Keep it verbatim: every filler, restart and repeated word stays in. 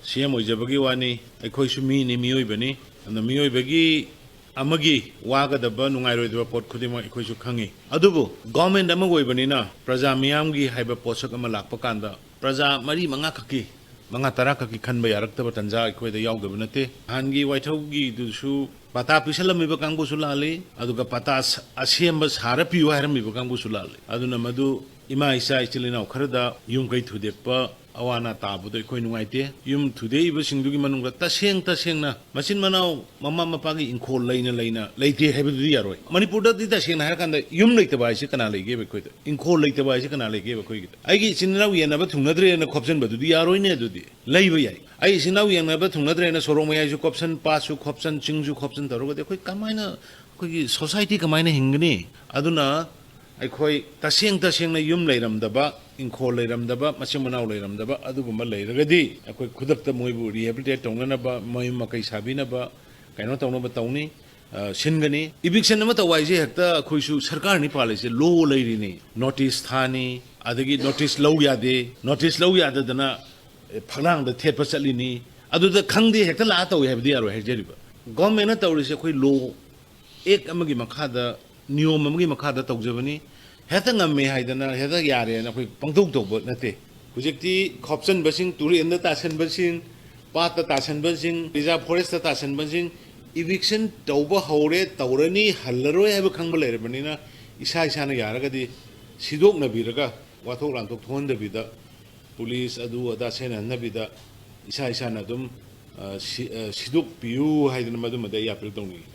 ꯁꯤ ꯑꯦꯝ ꯑꯣꯏꯖꯕꯒꯤ ꯋꯥꯅꯤ, ꯑꯩꯈꯣꯏꯁꯨ ꯃꯤꯅꯤ, ꯃꯤꯑꯣꯏꯕꯅꯤ꯫ ꯑꯗꯨꯅ ꯃꯤꯑꯣꯏꯕꯒꯤ ꯑꯃꯒꯤ ꯋꯥꯒꯗꯕ, ꯅꯨꯡꯉꯥꯏꯔꯣꯏꯗꯕ ꯄꯣꯠ ꯈꯨꯗꯤꯡꯃꯛ ꯑꯩꯈꯣꯏꯁꯨ ꯈꯪꯉꯤ꯫ ꯑꯗꯨꯕꯨ ꯒꯣꯔꯃꯦꯟ ꯑꯃꯒ ꯑꯣꯏꯕꯅꯤꯅ ꯄ꯭ꯔꯖꯥ ꯃꯤꯌꯥꯝꯒꯤ ꯍꯥꯏꯕ ꯄꯣꯠꯁꯛ ꯑꯃ ꯂꯥꯛꯄ ꯀꯥꯟꯗ ꯄ꯭ꯔꯖꯥ ꯃꯔꯤ ꯃꯉꯥ ꯈꯛꯀꯤ, ꯃꯉꯥ ꯇꯔꯥ ꯈꯛꯀꯤ ꯈꯟꯕ ꯌꯥꯔꯛꯇꯕ ꯇꯥꯟꯖꯥ ꯑꯩꯈꯣꯏꯗ ꯌꯥꯎꯗꯕ ꯅꯠꯇꯦ꯫ ꯅꯍꯥꯟꯒꯤ ꯋꯥꯏꯊꯧꯒꯤꯗꯨꯁꯨ ꯄꯇꯥ ꯄꯤꯁꯜꯂꯝꯃꯤꯕ ꯀꯥꯡꯕꯨꯁꯨ ꯂꯥꯜꯂꯤ, ꯑꯗꯨꯒ ꯄꯇꯥ ꯁ-, ꯑꯁꯦꯝꯕ ꯁꯥꯔ ꯄꯤꯌꯨ ꯍꯥꯏꯔꯝꯃꯤꯕ ꯀꯥꯡꯕꯨꯁꯨ ꯂꯥꯜꯂꯤ꯫ ꯑꯗꯨꯅ ꯃꯗꯨ ꯏꯃꯥ ꯏꯆꯥ ꯏꯆꯤꯜ ꯏꯅꯥꯎ ꯈꯔꯗ ꯌꯨꯝ ꯀꯩ ꯊꯨꯗꯦꯛꯄ, ꯑꯋꯥ ꯑꯅꯥ ꯇꯥꯕꯗꯣ ꯑꯩꯈꯣꯏ ꯅꯨꯡꯉꯥꯏꯇꯦ꯫ ꯌꯨꯝ ꯊꯨꯗꯦꯛꯏꯕꯁꯤꯡꯗꯨꯒꯤ ꯃꯅꯨꯡꯗ ꯇꯁꯦꯡ ꯇꯁꯦꯡꯅ ꯃꯆꯤꯟ ꯃꯅꯥꯎ ꯃꯃꯥ ꯃꯄꯥꯒꯤ ꯏꯪꯈꯣꯜ ꯂꯩꯅ ꯂꯩꯅ ꯂꯩꯇꯦ ꯍꯥꯏꯕꯗꯨꯗꯤ ꯌꯥꯔꯣꯏ꯫ ꯃꯅꯤꯄꯨꯔꯗꯗꯤ ꯇꯁꯦꯡꯅ ꯍꯥꯏꯔꯀꯥꯟꯗ ꯌꯨꯝ ꯂꯩꯇꯕ ꯍꯥꯏꯁꯦ ꯀꯅꯥ ꯂꯩꯒꯦꯕ ꯑꯩꯈꯣꯏꯗ? ꯏꯪꯈꯣꯜ ꯂꯩꯇꯕ ꯍꯥꯏꯁꯦ ꯀꯅꯥ ꯂꯩꯒꯦꯕ ꯑꯩꯈꯣꯏꯒꯤꯗ? ꯑꯩꯒꯤ ꯏꯆꯤꯟ ꯏꯅꯥꯎ ꯌꯦꯟꯅꯕ ꯊꯨꯡꯅꯗ꯭ꯔꯦꯅ ꯈꯣꯞꯆꯟꯕꯗꯨꯗꯤ ꯌꯥꯔꯣꯏꯅꯦ꯫ ꯑꯗꯨꯗꯤ ꯂꯩꯕ ꯌꯥꯏ꯫ ꯑꯩ ꯏꯆꯤꯟ ꯏꯅꯥꯎ ꯌꯦꯟꯅꯕ ꯊꯨꯡꯅꯗ꯭ꯔꯦꯅ ꯁꯣꯔꯣꯛ ꯃꯌꯥꯏꯁꯨ ꯈꯣꯞꯆꯟ, ꯄꯥꯠꯁꯨ ꯈꯣꯞꯆꯟ, ꯆꯤꯡꯁꯨ ꯈꯣꯞꯆꯟ ꯇꯧꯔꯒꯗꯤ ꯑꯩꯈꯣꯏ ꯀꯃꯥꯏꯅ, ꯑꯩꯈꯣꯏꯒꯤ ꯁꯣꯁꯥꯏꯇꯤ ꯀꯃꯥꯏꯅ ꯍꯤꯡꯒꯅꯤ? ꯑꯗꯨꯅ ꯑꯩꯈꯣꯏ ꯇꯁꯦꯡ ꯇꯁꯦꯡꯅ ꯌꯨꯝ ꯂꯩꯔꯝꯗꯕ, ꯏꯪꯈꯣꯜ ꯂꯩꯔꯝꯗꯕ, ꯃꯆꯤꯟ ꯃꯅꯥꯎ ꯂꯩꯔꯝꯗꯕ ꯑꯗꯨꯒꯨꯝꯕ ꯂꯩꯔꯒꯗꯤ ꯑꯩꯈꯣꯏ ꯈꯨꯗꯛꯇ ꯃꯣꯏꯕꯨ rehabilitate ꯇꯧꯅꯅꯕ, ꯃꯌꯨꯝ ꯃꯀꯩ ꯁꯥꯕꯤꯅꯕ, ꯀꯩꯅꯣ ꯇꯧꯅꯕ ꯇꯧꯅꯤ, ꯑ, ꯁꯤꯟꯒꯅꯤ꯫ Eviction ꯑꯃ ꯇꯧꯕ ꯍꯥꯏꯁꯦ ꯍꯦꯛꯇ ꯑꯩꯈꯣꯏꯁꯨ ꯁꯔꯀꯥꯔꯅꯤ ꯄꯥꯜꯂꯤꯁꯦ, law ꯂꯩꯔꯤꯅꯤ, notice ꯊꯥꯅꯤ, ꯑꯗꯒꯤ notice ꯂꯧ ꯌꯥꯗꯦ, notice ꯂꯧ ꯌꯥꯗꯗꯅ, ꯑꯦ, ꯐꯛꯂꯥꯡꯗ ꯊꯦꯠꯄ ꯆꯠꯂꯤꯅꯤ꯫ ꯑꯗꯨꯗ ꯈꯪꯗꯦ ꯍꯦꯛꯇ ꯂꯥꯛꯑ ꯇꯧꯏ ꯍꯥꯏꯕꯗꯤ ꯌꯥꯔꯣꯏ ꯍꯥꯏꯖꯔꯤꯕ꯫ ꯒꯣꯔꯃꯦꯟꯅ ꯇꯧꯔꯤꯁꯦ ꯑꯩꯈꯣꯏ law, act ꯑꯃꯒꯤ ꯃꯈꯥꯗ, ꯅꯤꯌꯣꯝ ꯑꯃꯒꯤ ꯃꯈꯥꯗ ꯇꯧꯖꯕꯅꯤ꯫ ꯍꯦꯛꯇ ꯉꯝꯃꯦ ꯍꯥꯏꯗꯅ ꯍꯦꯛꯇ ꯌꯥꯔꯦꯅ ꯑꯩꯈꯣꯏ ꯄꯪꯇꯧ ꯇꯧꯕ ꯅꯠꯇꯦ꯫ ꯍꯧꯖꯤꯛꯇꯤ ꯈꯣꯞꯆꯟꯕꯁꯤꯡ, ꯇꯨꯔꯦꯟꯗ ꯇꯥꯁꯟꯕꯁꯤꯡ, ꯄꯥꯠꯇ ꯇꯥꯁꯟꯕꯁꯤꯡ, reserve forestꯇ ꯇꯥꯁꯟꯕꯁꯤꯡ eviction ꯇꯧꯕ ꯍꯧꯔꯦ, ꯇꯧꯔꯅꯤ, ꯍꯜꯂꯔꯣꯏ ꯍꯥꯏꯕ ꯈꯪꯕ ꯂꯩꯔꯕꯅꯤꯅ ꯏꯁꯥ ꯏꯁꯥꯅ ꯌꯥꯔꯒꯗꯤ ꯁꯤꯗꯣꯛꯅꯕꯤꯔꯒ ꯋꯥꯊꯣꯛ ꯂꯥꯟꯊꯣꯛ ꯊꯣꯛꯍꯟꯗꯕꯤꯗ, ꯄꯨꯂꯤꯁ ꯑꯗꯨ ꯑꯗꯥ ꯁꯦꯟꯅꯍꯟꯗꯕꯤꯗ ꯏꯁꯥ ꯏꯁꯥꯅ ꯑꯗꯨꯝ, ꯑ, ꯁꯤ-, ꯑ, ꯁꯤꯗꯣꯛꯄꯤꯌꯨ ꯍꯥꯏꯗꯅ ꯃꯗꯨꯃꯗꯤ ꯑꯩ appeal ꯇꯧꯅꯤꯡꯏ꯫